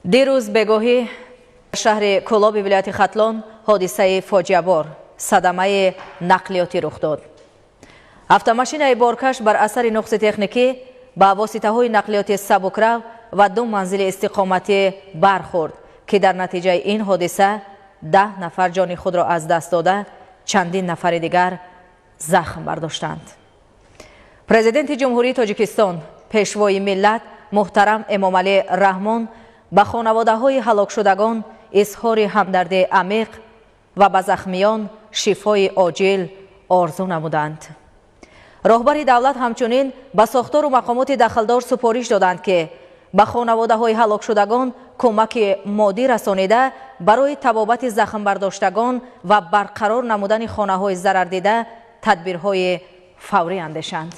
Дирӯз бегоҳӣ шаҳри Кӯлоби вилояти Хатлон ҳодисаи фоҷиабор, садамаи нақлиётӣ рух дод. Автомашинаи боркаш бар асари нуқси техникӣ ба воситаҳои нақлиёти сабукрав ва ду манзили истиқоматӣ бархӯрд, ки дар натиҷаи ин ҳодиса 10 нафар ҷони худро аз даст дода, чандин нафари дигар захм бардоштанд. Президенти Ҷумҳурии Тоҷикистон, Пешвои миллат муҳтарам Эмомалӣ Раҳмон ба хонаводаҳои ҳалокшудагон изҳори ҳамдардии амиқ ва ба захмиён шифои оҷил орзу намуданд. Роҳбари давлат ҳамчунин ба сохтору мақомоти дахлдор супориш доданд, ки ба хонаводаҳои ҳалокшудагон кӯмаки моддӣ расонида, барои табобати захмбардоштагон ва барқарор намудани хонаҳои зарардида тадбирҳои фаврӣ андешанд.